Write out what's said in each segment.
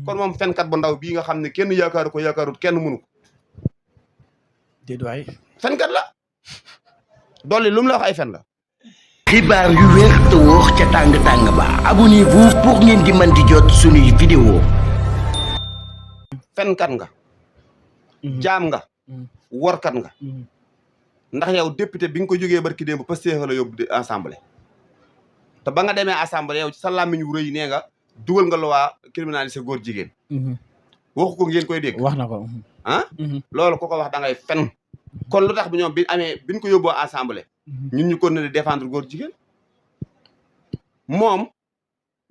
kon moom fenkat bu ndaw bii nga xam ne kenn yaakaaru ko yaakaarut kenn mënu ko déet waay fenkat la dolli lu mu la wax ay fen la xibaar yu wér te wóor ca tàng-tàng ba abonnez-vous pour ngeen di mën di jot suñuy vidéo fenkat nga jaam nga workat nga ndax yow député bi nga ko jógee barki démb Pastef la yóbbu assemblée te ba nga demee assemblée yow ci sa làmmiñ wu rëy nee nga dugal nga loi criminalisé góor jigéen waxu ko ngeen koy dégg wax na ko ah loolu ku ko wax da ngay fen kon lu tax bi ñoom biñ ko yóbboo assemblée ñun ñu ko ne di défendre góor jigéen moom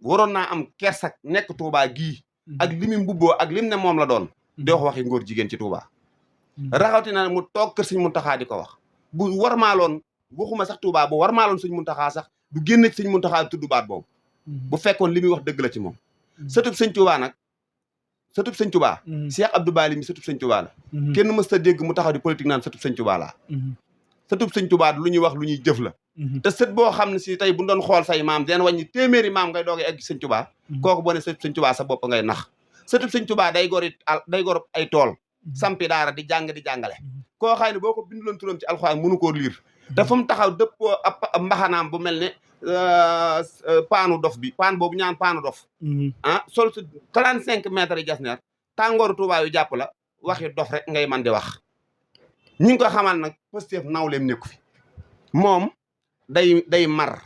waroon naa am kersak nekk Touba gii ak li mu mbubboo ak lim ne moom la doon di wax waxi góor jigéen ci Touba raxatina mu toog kër Sëñ Muntaxa di ko wax bu warmaaloon waxuma sax Touba bu warmaaloon Sëñ Muntaxa sax du génn ci Sëñ Muntaxa tudd baat boobu bu fekkoon li muy wax dëgg la ci moom sëtub Sëñ Touba nag sëtub Sëñ Touba Cheikh Abdou Bali mi sëtub Sëñ Touba la kenn mës ta dégg mu taxaw di politique naan sëtub Sëñ Touba la sëtub Sëñ Touba lu ñuy wax lu ñuy jëf la te sët boo xam ne si tey bu doon xool say maam den wàññi téeméeri maam ngay doogee egg Sëñ Touba kooku boo ne sëtub Sëñ Touba sa bopp ngay nax sëtub Sëñ Touba day gor ay tool sampi daara di jàng di jàngale koo xay ne boo ko binduloon turam ci alxuraan mënu koo liir te fu mu taxaw dëppoo ab mbaxanaam bu mel ne paanu dof bi paan boobu ñaan paanu dof sol su 35 mètres yi jasneer tàngooru Tuubaa yu jàpp la waxi dof rek ngay man di wax ñi ngi ko xamal nag Pastef nawleem nekku fi moom day mar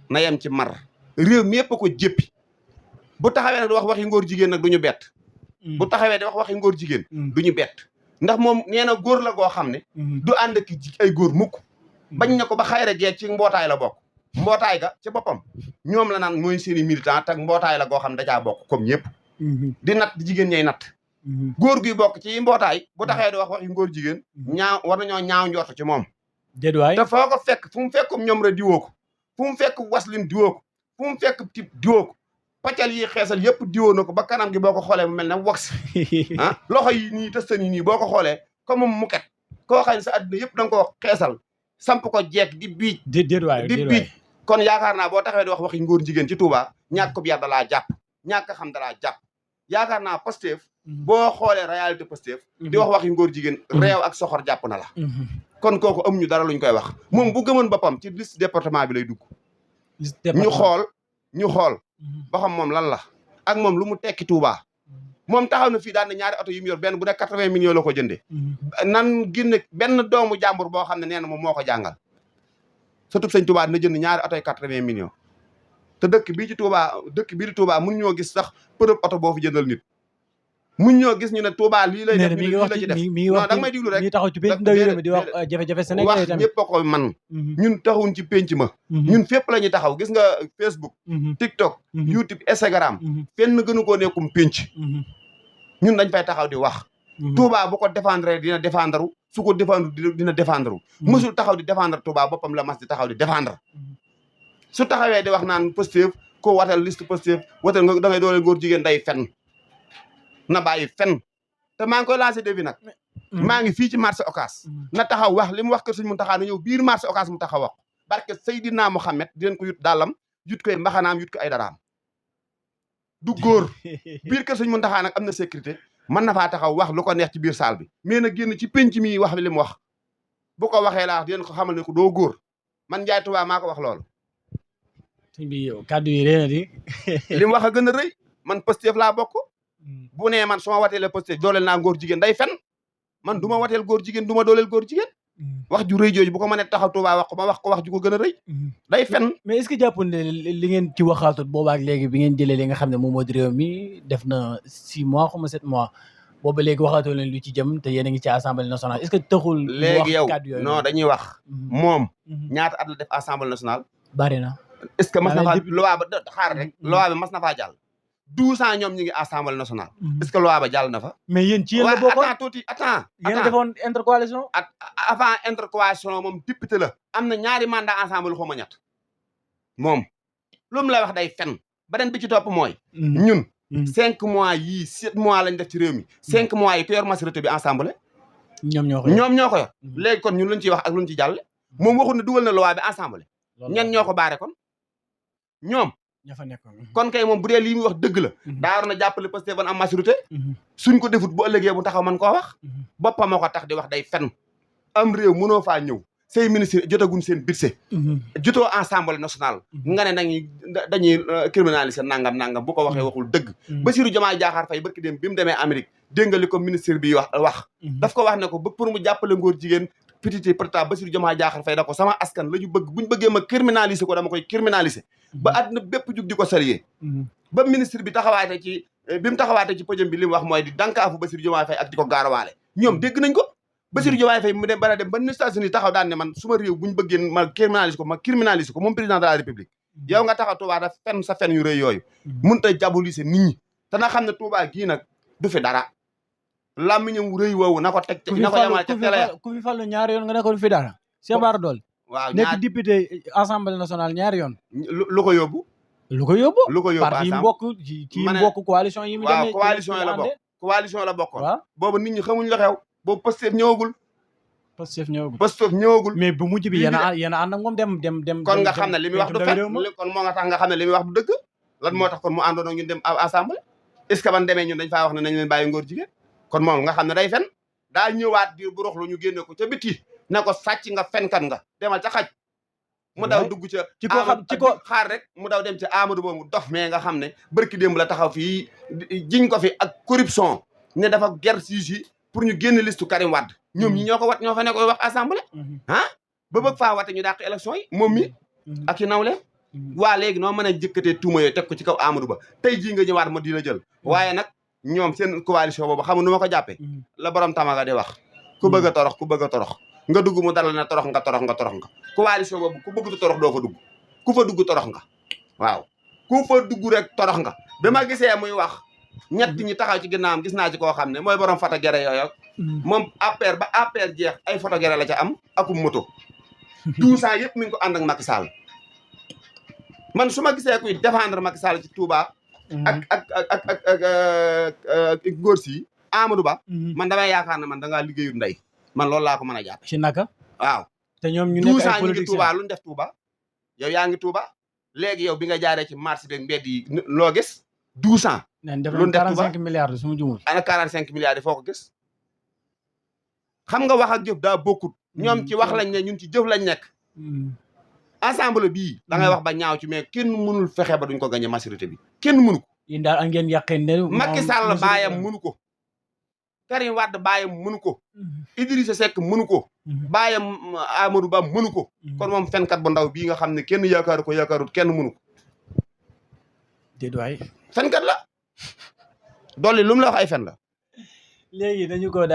na yem ci mar réew mi yëpp ko jéppi bu taxawee nag di wax waxi ngóor jigéen nag du ñu bett bu taxawee di wax waxi ngóor jigéen du ñu bett ndax moom nee na góor la goo xam ne du ànd ak ay góor mukk bañ na ko ba xayra jeeg ci mbootaay la bokk mbootaay ga ci boppam ñoom la naan mooy seeni militant tak mbootaay la goo xam ne dacaa bokk comme ñëpp di natt di jigéen ñay natt góor guy bokk ci mbootaay bu taxawee di wax waxi ngóor jigéen war nañoo ñaaw njort ci moom déedwaay te foo ko fekk fu mu fekkum ñoom ra diwoo ko fu mu fekk waslin diwoo ko fu mu fekk tip diwoo ko paccal yi xeesal yëpp diwoo na ko ba kanam gi boo ko xoolee mu mel ne wax loxo yi nii tëstan yi nii boo ko xoolee comme moom muket koo xam ne sa àdduna yëpp da nga ko xeesal samp ko jeeg di biij di biij kon yaakaar naa boo taxawee di wax waxi ngóor jigéen ci Touba ñàkk ko yar dalaa jàpp ñàkk xam dalaa jàpp yaakaar naa Pastef boo xoolee réalité Pastef di wax waxi ngóor jigéen réew ak soxor jàpp na la kon kooku amuñu dara luñ koy wax moom bu gëmoon boppam ci liste département bi lay dugg ñu xool ba xam moom lan la ak moom lu mu tekki Touba moom taxaw na fii daan na ñaari oto yi mu yor benn bu nekk 80 millions la ko jëndee nan génne benn doomu jàmbur boo xam ne nee na moom moo ko jàngal surtout Sëñ Touba dina jënd ñaari oto yi 80 millions te dëkk bii di Touba mun ñoo gis sax përëb oto boo fi jëndal nit mun ñoo gis ñu ne Touba lii lay def lii la ci def non da nga may diglu rek mi taxaw ci penc ndaw yi di wax jafe-jafe Sénégal wax ñëpp a ko man ñun taxawuñ ci penc ma ñun fépp la ñuy taxaw gis nga Facebook TikTok YouTube Instagram fenn gënu koo nekkum penc ñun dañ fay taxaw di wax Touba bu ko défendre dina défendre su ko défendre dina défendre mësul taxaw di défendre Touba boppam la mas di taxaw di défendre su taxawee di wax naan Pastef ko watal liste Pastef watal nga da ngay dooleel góor jigéen day fen na bàyyi fen te maa ngi koy lancé défi nag maa ngi fii ci marché Ocass na taxaw wax li mu wax kër Sëñ Muntaxa na ñëw biir marché Ocass mu taxaw wax barke Seydina Mohamed di leen ko yut dàllam yut koy mbaxanaam yut ko ay daraam du góor biir kër Sëñ Muntaxa nag am na sécurité mën na faa taxaw wax lu ko neex ci biir salle bi mais na génn ci penc mi wax li mu wax bu ko waxee laa wax di leen ko xamal ne ko doo góor man Ndiaye Touba maa ko wax loolu sëñ bi yow kàddu yi rëy na di li mu wax a gën a rëy man Pastef laa bokk bu nee man su ma wateelee Pastef dooleel naa góor jigéen day fen man du ma wateel góor jigéen du ma dooleel góor jigéen wax ju rëy jooju bu ko mënee taxaw Touba wax ko ma wax ko wax ju ko gën a rëy day fen mais est-ce que jàpp ne li ngeen ci waxaatut boobaak léegi bi ngeen jëlee li nga xam ne moom moo di réew mi def na 6 mois xaw ma 7 mois booba léegi waxaatoo leen lu ci jëm te yéen a ngi ci assemblée nationale est-ce que taxul léegi yow non dañuy wax moom ñaata at la def assemblée nationale bari na est-ce que mas na faa loi ba xaar rek loi bi mas na faa jàll 12 ans ñoom ñu ngi assemblée nationale est-ce que loi ba jàll na fa mais yéen ci yéen la bokkoon attends tuuti attends yéen a defoon intercoalition avant intercoalition moom député la am na ñaari mandat assemblée xaw ma ñett moom lu mu lay wax day fen beneen bi ci topp mooy ñun 5 mois yii 7 mois lañ def ci réew mi 5 mois yi ku yor majorité bi assemblée ñoom ñoo ko yor léegi kon ñun luñ ciy wax ak luñ ci jàll moom waxul ne dugal na loi bi assemblée ñen ñoo ko baare kon ñoom ña fa nekkoon. kon kay moom bu dee lii muy wax dëgg la daa war na jàppale Pastef ban am majorité suñ ko defut bu ëllëgee bu taxaw man koo wax boppam moo ko tax di wax day fen am réew mënoo faa ñëw say ministre jotaguñ seen budget jotoo Assemblée nationale nga ne dañuy criminaliser nangam bu ko waxee waxul dëgg Bassirou Diomaye Diakhar Faye barki dem bi mu demee Amérique dégg nga li ko ministre bi wax daf ko wax ne ko ba pour mu jàppale ngóor jigéen petit Bassirou Diomaye Diakhar Faye da ko sama askan la ñu bëgg buñ bëggee ma criminaliser ko dama koy criminaliser ba àdduna bépp jug di ko saluer ba ministre bi taxawaate ci bi mu taxawaate ci podium bi li mu wax mooy di dankaafu Bassirou Diomaye Faye ak di ko gaarawaale ñoom dégg nañ ko Bassirou Diomaye Faye mu dem ba dem ba États-Unis taxaw daan ne man suma réew buñ bëggee ma criminaliser ko moom président de la république yow nga taxaw Touba da fen sa fen yu rëy yooyu mun ta diaboliser nit ñi te na xam ne Touba gii nag du fi dara làmmiñam rëy woowu na ko teg na ko yamal ca télé ku fi fallu ñaari yoon nga ne ko du fi dara Cheikh Bara Dolly waaw nekk député assemblée nationale ñaari yoon lu ko yóbbu parti yi mbokk ci mbokk coalition yi mu waaw coalition la bokkoon boobu nit ñi xamuñ la xew boobu Pastef ñëwagul mais bu mujj bi yéen a ànd ak moom dem kon nga xam ne li muy wax du fen kon moo nga tax nga xam ne li muy wax du dëgg lan moo tax kon mu àndoon ak ñun dem assemblée est-ce que ban demee ñun dañ faa wax ne nañ leen bàyyi ngóor jigéen kon moom nga xam ne day fen daa ñëwaat di bu roxlu ñu génne ko ca biti ne ko sàcc nga fenkat nga demal ca xaj mu daw dugg ca ci ko xaar rek mu daw dem ca Amadou boobu dof mais nga xam ne barki démb la taxaw fii jiñ ko fi ak corruption ne dafa ger siisi pour ñu génn liste Karim Wade ñoom ñi ñoo fa ne koy wax assemblée ba bëgg faa wate ñu dàq élection yi moom mi ak yi nawle waa léegi noo mën a jëkkatee tuuma yooyu teg ko ci kaw Amadou Ba tey jii nga ñëwaat ma di la jël waaye nag ñoom seen coalition boobu xamul nu ma ko jàppee la borom tamaga di wax ku bëgg a torox nga dugg mu dara na torox nga coalition boobu ku bëgg torox doo fa dugg ku fa dugg torox nga waaw ku fa dugg rek torox nga ba ma gisee muy wax ñett ñi taxaw ci ginnaawam gis naa ci koo xam ne mooy borom photo gere yooyu moom APR ba APR jeex ay photo gere la ca am akum moto 12 ans yëpp mi ngi ko ànd ak Macky Sall man su ma gisee kuy défendre Macky Sall ci Touba ak ngóor si Amadou Ba man damay yaakaar ne man da ngaa liggéeyut ndey man loolu laa ko mën a jàppe ci naka waaw te ñoom ñu nekk ay ñu ngi Touba lu ñu def Touba yow yaa ngi Touba léegi yow bi nga jaaree ci marché beeg mbedd yi loo gis 12 ans lu ñu def 45 milliards su ma jumul ana 45 milliards yi foo ko gis xam nga wax ak jëf daa bokkut ñoom ci wax lañ ne ñun ci jëf lañ nekk ensemble bii da ngay wax ba ñaaw ci mais kenn mënul fexe ba duñ ko gagné majorité bi kenn mënu ko yéen daal ak ngeen yàqeen ne Macky Sall baayam mënu ko Karim Wade baayam mënu ko Idrissa Seck mënu ko baayam Amadou Ba mënu ko kon moom fenkat bu ndaw bii nga xam ne kenn yaakaarut kenn mënu ko déet waay fenkat la dolli lu mu la wax ay fen la léegi dañu ko